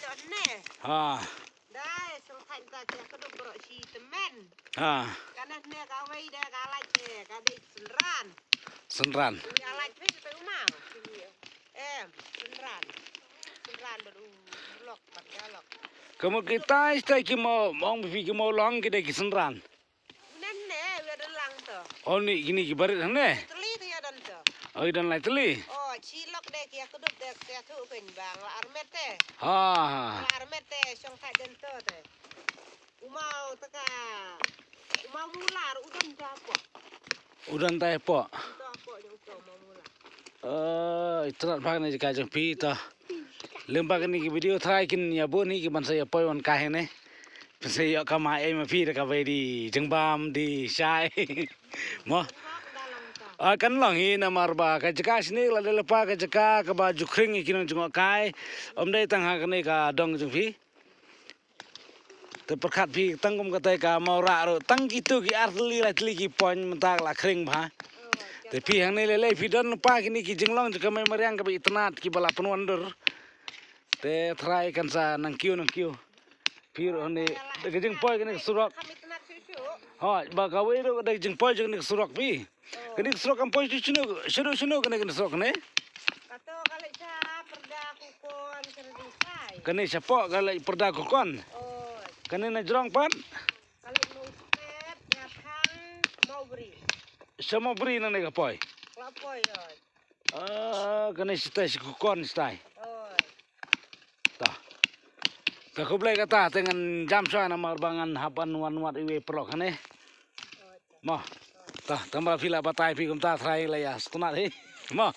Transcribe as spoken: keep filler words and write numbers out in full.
Ne. Ha. Dai, song khain ta ke kedup bro si temen. Ha. Kana ne ka wei da ka lait ne, ka dei senran. Senran. Ka lait pe pe umang. Em, senran. Senran baru lok, pat ka lok. Kamu kita istai ki mau, mong bi ki mau long ki dei ki senran. Nan ne, wi don lang to. Oh, ni kini ki barit hangne. Teli to ya don to. Oh, i don lai teli. Oh, chi lok de ki ya kedup de ki ya thu ken bang la armet te. Ha, ha. La armet te, song khain den to te. Umau taka. Umau mula, u don ta po. U don ta po. To po jong to umau mula. Eh, itynnad bha kane ka jong phi to. Lem bha kane ki video try kin ïa bun hi ki ban sa ïa poi wan kai ne. Pynse ïoh ka ma ei ma phi da ka bai di jingbam di shai. Mo. Ah, kan long hi namar ba ka jaka shane la dei lypa ka jaka kaba ju khring ïa ki nong jngohkai. Ym dei tang ha kane ka dong jong phi. Te pyrkhat phi tang kum katai ka Mawrah ruh tang kitu ki ar tylli lai tylli ki point mynta ka la khring bha. Te phi hangne lei lei phi don lypa kine ki jinglong jong ka mei mariang kaba itynnad kiba la pynwandur. Te trai kan sa nang kiew nang kiew. Phi ruh hangne da ka jingpoi kane ka surok. Hooid, ba kawei ruh da ka jingpoi jong kane ka surok phi. Kane ka surok kam poi shuh shuh, shuh shuh kane, kane surok kane. Kato ka leit sha pyrda Kukon, kane ding sai. Kane shapoh ka leit pyrda Kukon. Oi. Kane na jrong pat. Ka leit Mawstep, Nyathang, Mawbri. Sha Mawbri nangne ka poi. Ka la poi, oi. Ah, kane shatai sha Kukon shatai. Oi. Ta. Ta khublei kata te ngan jam shwa namar ba ngan hap ban wan wad iwei paralok hangne. Mo. Ta, tang ba phi la batai phi kumta trai la ïa sngewtynnat hi. Mo.